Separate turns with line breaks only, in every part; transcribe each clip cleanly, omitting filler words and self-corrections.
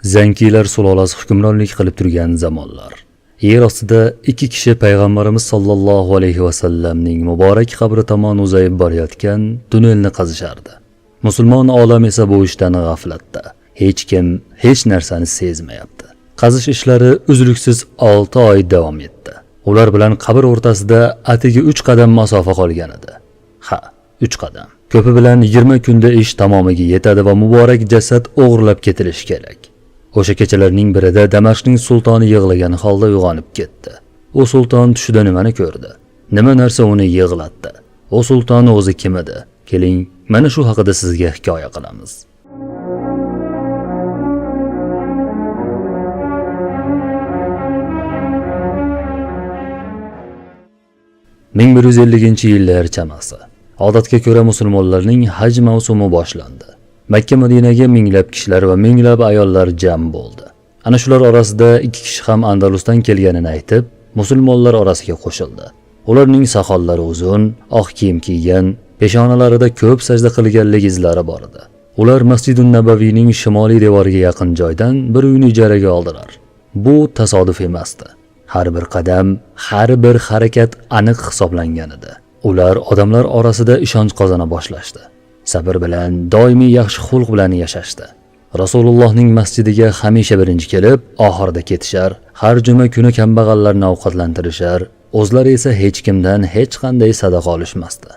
Zankiylar sulolasi hukmronlik qilib turgan zamonlar. Yer ostida ikki kishi payg'ambarimiz sollallohu alayhi vasallamning muborak qabri tomon uzayib borayotgan tunnelni qazishardi. Musulmon olam esa bu ishdan g'aflatda. Hech kim hech narsani sezmayapti. Qazish ishlari uzluksiz 6 oy davom etdi. Ular bilan qabr o'rtasida atigi 3 qadam masofa qolgan edi. Ha, 3 qadam. Ko'pi bilan 20 kunda ish tamomiga yetadi va muborak jasad o'g'irlab ketilishi kerak. O'sha kechalarning birida Damashqning sultoni yig'lagan holda uyg'onib ketdi. U sulton tushida nimani ko'rdi? Nima narsa uni yig'latdi? U sulton o'zi kim edi? Keling, mana shu haqida sizga hikoya qilamiz. ...1150-yillar chamasi. Odatga ko'ra musulmonlarning haj mavsumi boshlandi. Makka Madinaga minglab kishilar va minglab ayollar jam bo'ldi. Ana shular orasida ikki kishi ham Andalusdan kelganini aytib, musulmonlar orasiga qo'shildi. Ularning soqollari uzun, oq kiyim kiygan, peshonalarida ko'p sajda qilganlik izlari bor edi. Ular Masjidun Nabaviyning shimoliy devoriga yaqin joydan bir uyni ijaraga oldilar. Bu tasodif emasdi. Har bir qadam, har bir harakat aniq hisoblangan edi. Ular odamlar orasida ishonch qozona boshlashdi. Sabr bilan, doimiy yaxshi xulq bilan yashashdi. Rasulullohning masjidiga hamisha birinchi kelib, oxirida ketishar, har juma kuni kambag'allarni ovqatlantirishar, o'zlari esa hech kimdan hech qanday sadaqa olishmasdi.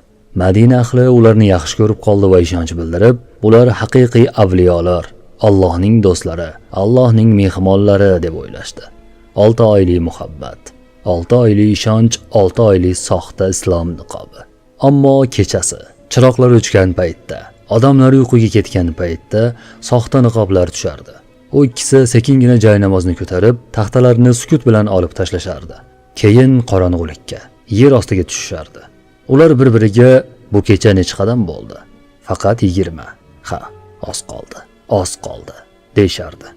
Madina ahli ularni yaxshi ko'rib qoldi va ishonch bildirib, ular haqiqiy avliyolar, Allohning do'stlari, Allohning mehmonlari deb o'ylashdi. 6 oylik muhabbat, 6 oylik ishonch, 6 oylik soxta islom niqobi. Ammo kechasi chiroqlar o'chgan paytda, odamlar uyquga ketgan paytda soxta niqoblar tushardi. U ikkisi sekingina joy namozni ko'tarib, taxtalarni sukut bilan olib tashlashardi. Keyin qorong'ulikka, yer ostiga tushishardi. Ular bir-biriga bu kecha necha qadam bo'ldi? Faqat 20. Ha, oz qoldi. Oz qoldi, deyishardi.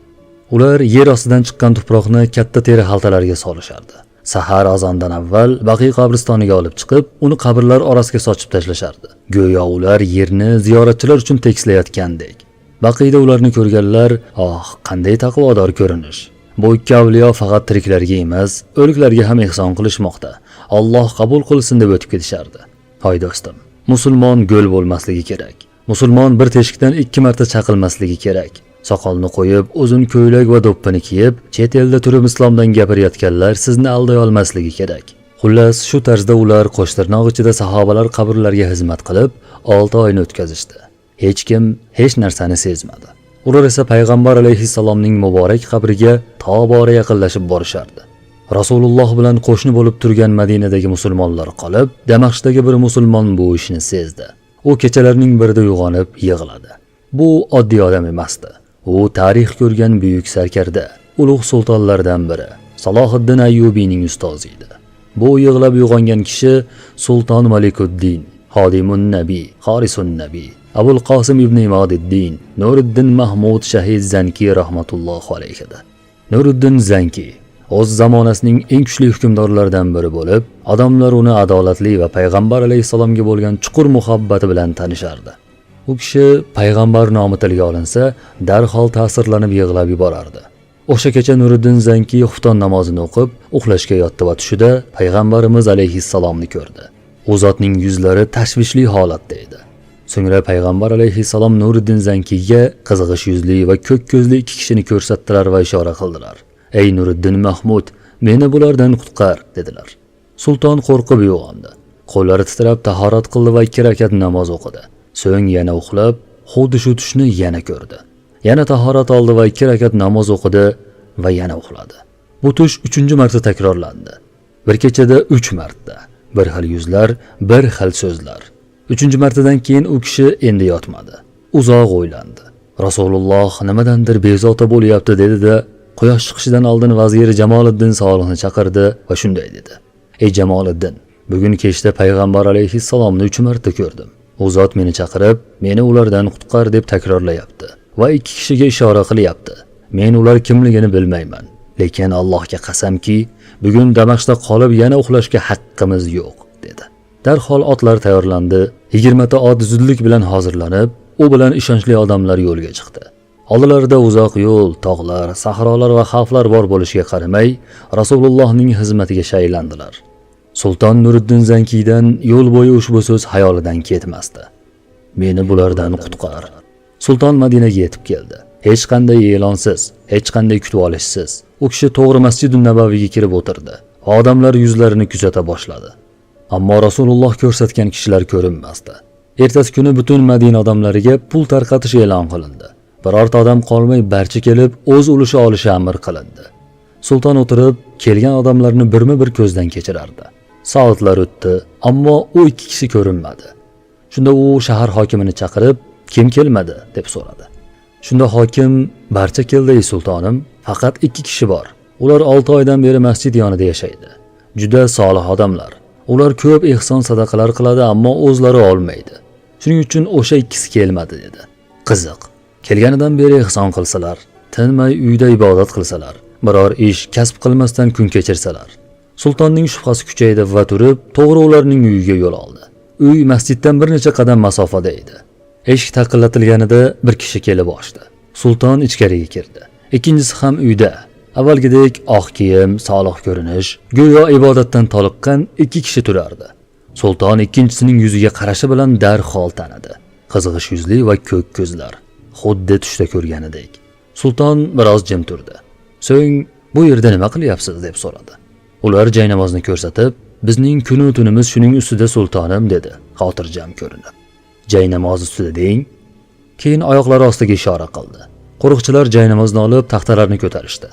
Ular yer ostidan chiqqan tuproqni katta teri xaltalarga solishardi. Sahar azondan avval Baqiy qabristoniga olib chiqib, uni qabrlar orasiga sochib tashlashardi. Go'yo ular yerni ziyoratchilar uchun tekislayotgandek. Baqiyda ularni ko'rganlar, "Oh, qanday taqvodor ko'rinish. Bu ikki avliyo faqat tiriklarga emas, o'liklarga ham ehson qilishmoqda. Alloh qabul qilsin" deb o'tib ketishardi. Hoy do'stim, musulmon go'l bo'lmasligi kerak. Musulmon bir teshikdan 2 marta chaqilmasligi kerak. Soqolni qo'yib, uzun ko'ylak va do'ppini kiyib, chet elda turib islomdan gapirayotganlar sizni alday olmasligi kerak. Xullas, shu tarzda ular qo'shtirnoq ichida sahobalar qabrlariga xizmat qilib, 6 oyni o'tkazishdi. Hech kim hech narsani sezmadi. Ular esa payg'ambar alayhissalomning muborak qabriga tobora yaqinlashib borishardi. Rasululloh bilan qo'shni bo'lib turgan Madinadagi musulmonlar qolib, Damashqdagi bir musulmon bu ishni sezdi. U kechalarning birida uyg'onib yig'ladi. Bu oddiy odam emasdi. U tarix ko'rgan buyuk sarkarda, ulug' sultonlardan biri, Salohiddin Ayyubiyning ustozi edi. Bu yig'lab uyg'ongan kishi Sulton Malikuddin, Xodimun Nabiy, Xorisun Nabiy, Abul Qosim ibn Imodiddin, Nuriddin Mahmud Shahid Zanki rahmatullohi alayhi edi. Nuriddin Zanki o'z zamonasining eng kuchli hukmdorlaridan biri bo'lib, odamlar uni adolatli va payg'ambar alayhissalomga bo'lgan chuqur muhabbati bilan tanishardi. U kishi payg'ambar nomi tilga olinsa, darhol ta'sirlanib yig'lab yuborardi. O'sha kecha Nuriddin Zanki xufton namozini o'qib, uxlashga yotdi va tushida payg'ambarimiz alayhissalomni ko'rdi. U zotning yuzlari tashvishli holatda edi. So'ngra payg'ambar alayhissalom Nuriddin Zankiyga qizg'ish yuzli va ko'k ko'zli ikki kishini ko'rsatdilar va ishora qildilar. "Ey Nuriddin Mahmud, meni bulardan qutqar" dedilar. Sulton qo'rqib uyg'ondi. Qo'llari titrab tahorat qildi va 2 rakat namoz o'qidi. So'ng yana uxlab, xuddi shu tushni yana ko'rdi. Yana tahorat oldi va 2 rakat namoz o'qidi va yana uxladi. Bu tush 3-marta takrorlandi. Bir kechada 3 marta. Bir xil yuzlar, bir xil so'zlar. 3-martadan keyin u kishi endi yotmadi. Uzoq o'ylandi. Rasululloh nimadandir bezovta bo'lyapti dedi-da, quyosh chiqishidan oldin vaziri Jamoliddin Solihni chaqirdi va shunday dedi: "Ey Jamoliddin, bugun kechda payg'ambar alayhissalomni 3 marta ko'rdim. U zot meni chaqirib, meni ulardan qutqar deb takrorlayapti va ikki kishiga ishora qilyapti. Men ular kimligini bilmayman, lekin Allohga qasamki, bugun Damashqda qolib yana uxlashga haqqimiz yo'q" dedi. Darhol otlar tayyorlandi. 20 ta ot zudlik bilan hozirlanib, u bilan ishonchli odamlar yo'lga chiqdi. Oldilarida uzoq yo'l, tog'lar, sahrolar va xavflar bor bo'lishiga qaramay, Rasulullohning xizmatiga shaylandilar. Sulton Nuriddin Zankiydan yo'l bo'yi ushbu so'z xayolidan ketmasdi. Meni bulardan qutqar. Sulton Madinaga yetib keldi. Hech qanday e'lonsiz, hech qanday kutib olishsiz. U kishi to'g'ri Masjidun Nabaviyga kirib o'tirdi va odamlar yuzlarini kuzata boshladi. Ammo Rasululloh ko'rsatgan kishilar ko'rinmasdi. Ertasi kuni butun Madina odamlariga pul tarqatish e'lon qilindi. Birorta odam qolmay barcha kelib o'z ulushi olishi amr qilindi. Sulton o'tirib, kelgan odamlarni birma-bir ko'zdan kechirardi. Soatlar o'tdi, ammo u ikki kishi ko'rinmadi. Shunda u shahar hokimini chaqirib, "Kim kelmadi?" deb so'radi. Shunda hokim, "Barcha keldi, ey sultonim, faqat ikki kishi bor. Ular 6 oydan beri masjid yonida yashaydi. Juda solih odamlar. Ular ko'p ehson sadaqalar qiladi, ammo o'zlari olmaydi. Shuning uchun o'sha ikkisi kelmadi" dedi. Qiziq. Kelganidan beri ehson qilsalar, tinmay uyda ibodat qilsalar, biror ish kasb qilmasdan kun kechirsalar. Sultonning shubhasi kuchaydi va turib, to'g'ri ularning uyiga yo'l oldi. Uy masjiddan bir necha qadam masofada edi. Eshik taqillatilganida bir kishi kelib ochdi. Sulton ichkariga kirdi. Ikkinchisi ham uyda. Avvalgidek oq kiyim, solih ko'rinish, go'yo ibodatdan toliqqan ikki kishi turardi. Sulton ikkinchisining yuziga qarashi bilan darhol tanidi. Qizg'ish yuzli va ko'k ko'zlar, xuddi tushda ko'rganidek. Sulton biroz jim turdi. So'ng, "Bu yerda nima qilyapsiz?" deb so'radi. Ular jaynamozni ko'rsatib, "Bizning kunu tunimiz shuning ustida, sultonim" dedi, xotirjam ko'rinib. "Jaynamoz ustida deng." Keyin oyoqlari ostiga ishora qildi. Qo'riqchilar jaynamozni olib taxtalarni ko'tarishdi.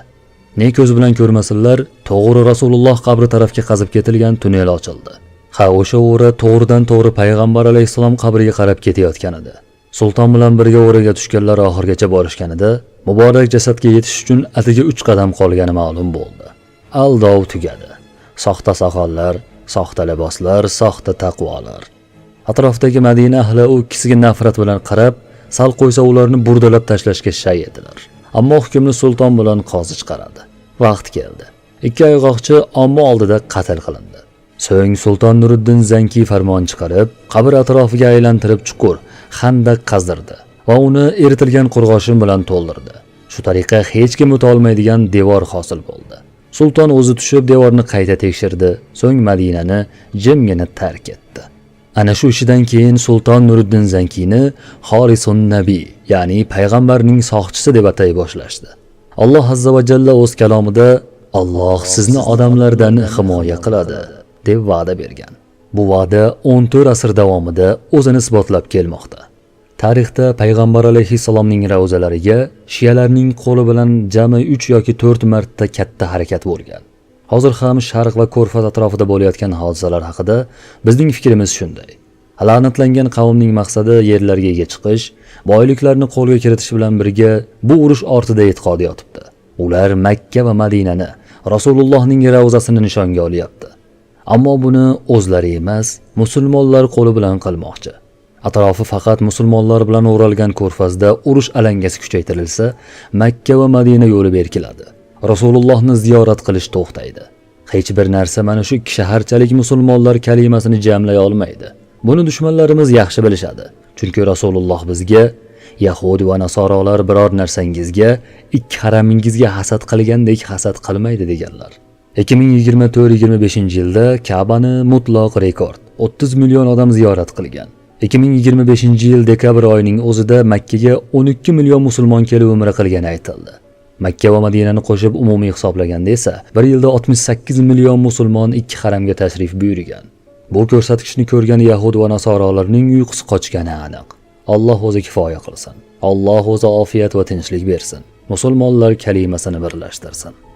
Ne ko'z bilan ko'rmasinlar, to'g'ri Rasululloh qabri tarafga qazib ketilgan tunnel ochildi. Ha, o'sha o'ra to'g'ridan to'g'ri payg'ambar alayhissalom qabriga qarab ketayotgan edi. Sulton bilan birga o'raga tushganlar oxirigacha borishganida, muborak jasadga yetish uchun atigi 3 qadam qolgani ma'lum bo'ldi. Aldov tugadi. Soxta soqollar, soxta liboslar, soxta taqvolar. Atrofdagi Madina ahli u ikkisiga nafrat bilan qarab, sal qo'ysa ularni burdalab tashlashga shay edilar. Ammo hukmni sulton bilan qozi chiqaradi. Vaqt keldi. Ikki ayg'oqchi omma oldida qatl qilindi. So'ng Sulton Nuriddin Zankiy farmon chiqarib, qabr atrofiga aylantirib chuqur xandaq qazdirdi va uni eritilgan qo'rg'oshin bilan to'ldirdi. Shu tariqa hech kim o'ta olmaydigan devor hosil bo'ldi. Sulton o'zi tushib devorni qayta tekshirdi, so'ng Madinani jimgina tark etdi. Ana shu ishidan keyin Sulton Nuriddin Zankiyni Horisun Nabiy, ya'ni payg'ambarning soqchisi deb atay boshlashdi. Alloh azza va jalla o'z kalomida "Alloh sizni odamlardan himoya qiladi" deb va'da bergan. Bu va'da 14 asr davomida o'zini isbotlab kelmoqda. Tarixda payg'ambar alayhissalomning ravzalariga shialarning qo'li bilan jami 3 yoki 4 marta katta harakat bo'lgan. Hozir ham Sharq va Ko'rfaz atrofida bo'layotgan hodisalar haqida bizning fikrimiz shunday. La'natlangan qavmning maqsadi yerlarga ega chiqish, boyliklarni qo'lga kiritish bilan birga bu urush ortida e'tiqod yotibdi. Ular Makka va Madinani, Rasulullohning ravzasini nishonga olyapti. Ammo buni o'zlari emas, musulmonlar qo'li bilan qilmoqchi. Atrofi faqat musulmonlar bilan o'ralgan ko'rfazda urush alangasi kuchaytirilsa, Makka va Madina yo'li berkiladi. Rasulullohni ziyorat qilish to'xtaydi. Hech bir narsa mana shu ikki shaharchalik musulmonlar kalimasini jamlay olmaydi. Buni dushmanlarimiz yaxshi bilishadi. Chunki Rasululloh bizga yahudi va nasorolar biror narsangizga, ikki haramingizga hasad qilgandek hasad qilmaydi deganlar. 2024-25 yilda Ka'bani mutlaq rekord 30 million odam ziyorat qilgan. 2025 yil dekabr oyining o'zida Makkaga 12 million musulmon kelib umra qilgani aytildi. Makka va Madinani qo'shib umumiy hisoblaganda esa bir yilda 68 million musulmon ikki haramga tashrif buyurgan. Bu ko'rsatkichni ko'rgan yahud va nasorolarning uyqusi qochgani aniq. Alloh o'zi kifoya qilsin. Alloh o'zi ofiyat va tinchlik bersin. Musulmonlar kalimasini birlashtirsin.